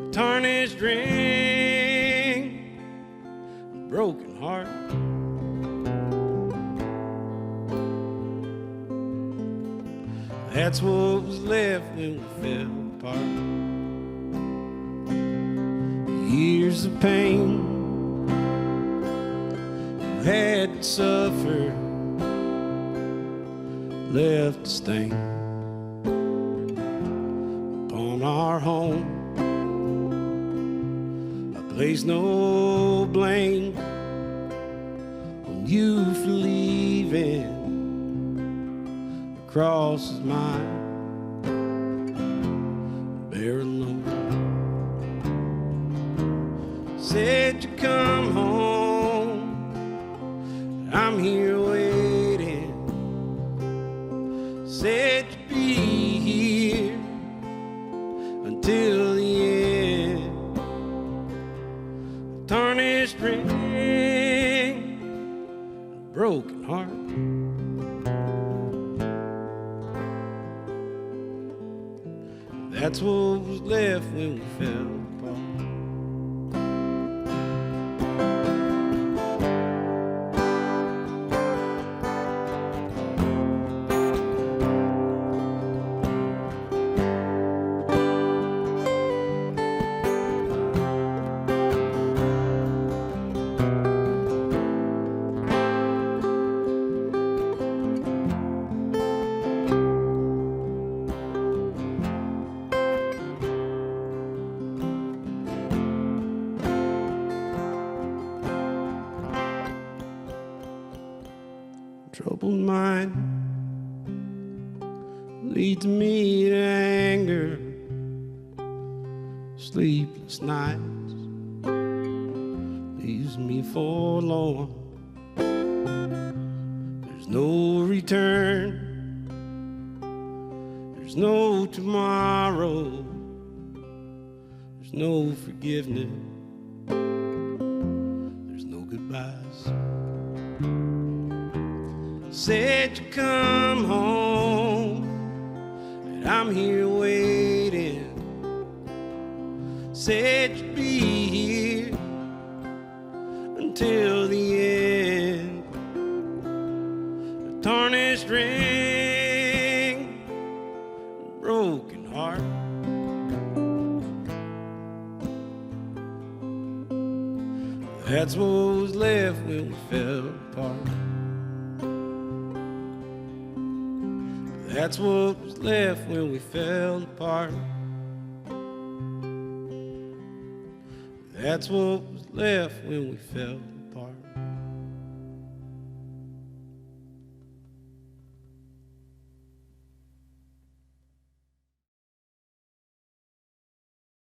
[SPEAKER 14] A tarnished ring, a broken heart. That's what was left when we fell apart. Years of pain you had to suffer, left a stain upon our home. I place no blame on you for leaving. The cross is mine, bear alone. Said you'd come home. I'm here waiting. Said you'd be here until the end. A tarnished ring, a broken heart. That's what was left when we fell apart. Troubled mind leads me to anger. Sleepless nights leaves me forlorn. There's no return. There's no tomorrow. There's no forgiveness. There's no goodbyes. Said you come home, and I'm here waiting. Said you'd be here until the end. A tarnished ring, a broken heart. That's what was left when we fell apart. That's what was left when we fell apart. That's what was left when we fell apart.